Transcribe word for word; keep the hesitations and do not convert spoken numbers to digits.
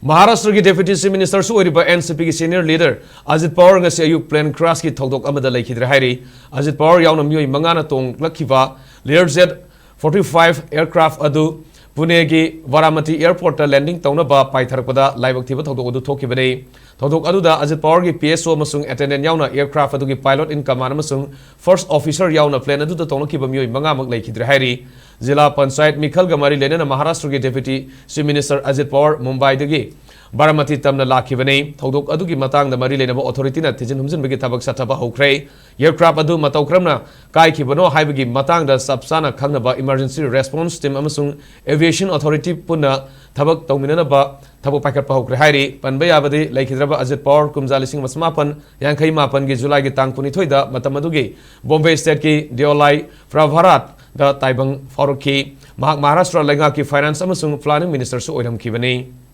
ꯃꯍꯥꯔꯥꯁꯇ꯭ꯔꯒꯤ Deputy Chief Ministerꯁꯨ ꯑꯣꯏꯔꯤꯕ NCPꯒꯤ senior leader Ajit power ꯉꯁꯤ ꯑꯌꯨꯛ plane crashꯀꯤ ꯊꯧꯗꯣꯛ ꯑꯃꯗ ꯂꯩꯈꯤꯗ꯭ꯔꯦ ꯍꯥꯏꯔꯤ꯫ ꯑꯖꯤꯠ ꯄꯋꯥꯔ ꯌꯥꯎꯅ ꯃꯤꯑꯣꯏ ꯃꯉꯥꯅ ꯇꯣꯡꯂꯛꯈꯤꯕ Learjet forty five aircraft ꯑꯗꯨ ꯄꯨꯅꯦꯒꯤ ꯕꯥꯔꯥꯃꯇꯤ airportꯇ landing ꯇꯧꯅꯕ ꯄꯥꯏꯊꯔꯛꯄꯗ ꯂꯥꯏꯕꯛ ꯊꯤꯕ ꯊꯧꯗꯣꯛ ꯑꯗꯨ ꯊꯣꯛꯈꯤꯕꯅꯤ꯫ ꯊꯧꯗꯣꯛ ꯑꯗꯨꯗ ꯑꯖꯤꯠ ꯄꯋꯥꯔꯒꯤ PSO ꯑꯃꯁꯨꯡ attendant ꯌꯥꯎꯅ aircraft ꯑꯗꯨꯒꯤ pilot in command ꯑꯃꯁꯨꯡ first officer ꯌꯥꯎꯅ plane ꯑꯗꯨꯗ ꯇꯣꯡꯂꯛꯈꯤꯕ ꯃꯤꯑꯣꯏ ꯃꯉꯥꯃꯛ ꯂꯩꯈꯤꯗ꯭ꯔꯦ ꯍꯥꯏꯔꯤ꯫ ꯖꯤꯂꯥ ꯄꯟꯆꯥꯌꯠ ꯃꯤꯈꯜꯒ ꯃꯔꯤ ꯂꯩꯅꯅ ꯃꯍꯥꯔꯥꯁꯇ꯭ꯔꯒꯤ Deputy Chief Minister Ajit power ꯃꯨꯝꯕꯥꯏꯗꯒꯤ ꯕꯥꯔꯥꯃꯇꯤ ꯇꯝꯅ ꯂꯥꯛꯈꯤꯕꯅꯤ꯫ ꯊꯧꯗꯣꯛ ꯑꯗꯨꯒꯤ ꯃꯇꯥꯡꯗ ꯃꯔꯤ ꯂꯩꯅꯕ authorityꯅ ꯊꯤꯖꯤꯟ ꯍꯨꯝꯖꯤꯟꯕꯒꯤ ꯊꯕꯛ ꯆꯠꯊꯕ ꯍꯧꯈ꯭ꯔꯦ꯫ Aircraft ꯑꯗꯨ ꯃꯇꯧ ꯀꯔꯝꯅ ꯀꯥꯏꯈꯤꯕꯅꯣ ꯍꯥꯏꯕꯒꯤ ꯃꯇꯥꯡꯗ ꯆꯞ ꯆꯥꯅ ꯈꯪꯅꯕ Emergency Response Team ꯑꯃꯁꯨꯡ Aviation Authority ꯄꯨꯟꯅ ꯊꯕꯛ ꯇꯧꯃꯤꯟꯅꯅꯕ ꯊꯕꯛ ꯄꯥꯏꯈꯠꯄ ꯍꯧꯈ꯭ꯔꯦ ꯍꯥꯏꯔꯤ꯫ ꯄꯟꯕ ꯌꯥꯕꯗꯤ, ꯂꯩꯈꯤꯗ꯭ꯔꯕ ꯑꯖꯤꯠ ꯄꯋꯥꯔ ꯀꯨꯝꯖꯥ ꯂꯤꯁꯤꯡ ꯑꯃ ꯆꯃꯥꯄꯟ ꯌꯥꯡꯈꯩ ꯃꯥꯄꯟꯒꯤ ꯖꯨꯂꯥꯏꯒꯤ ꯇꯥꯡ ꯀꯨꯟꯅꯤꯊꯣꯏꯗ ꯃꯇꯝ ꯑꯗꯨꯒꯤ ꯕꯣꯝꯕꯦ stateꯀꯤ ꯗꯤꯑꯣꯂꯥꯏ ꯄ꯭ꯔꯚꯥꯔꯥꯠꯇ ꯇꯥꯏꯕꯪ ꯐꯥꯎꯔꯛꯈꯤ꯫ ꯃꯍꯥꯛ ꯃꯍꯥꯔꯥꯁꯇ꯭ꯔ ꯂꯩꯉꯥꯛꯀꯤ Finance ꯑꯃꯁꯨꯡ Planning Ministerꯁꯨ ꯑꯣꯏꯔꯝꯈꯤꯕꯅꯤ꯫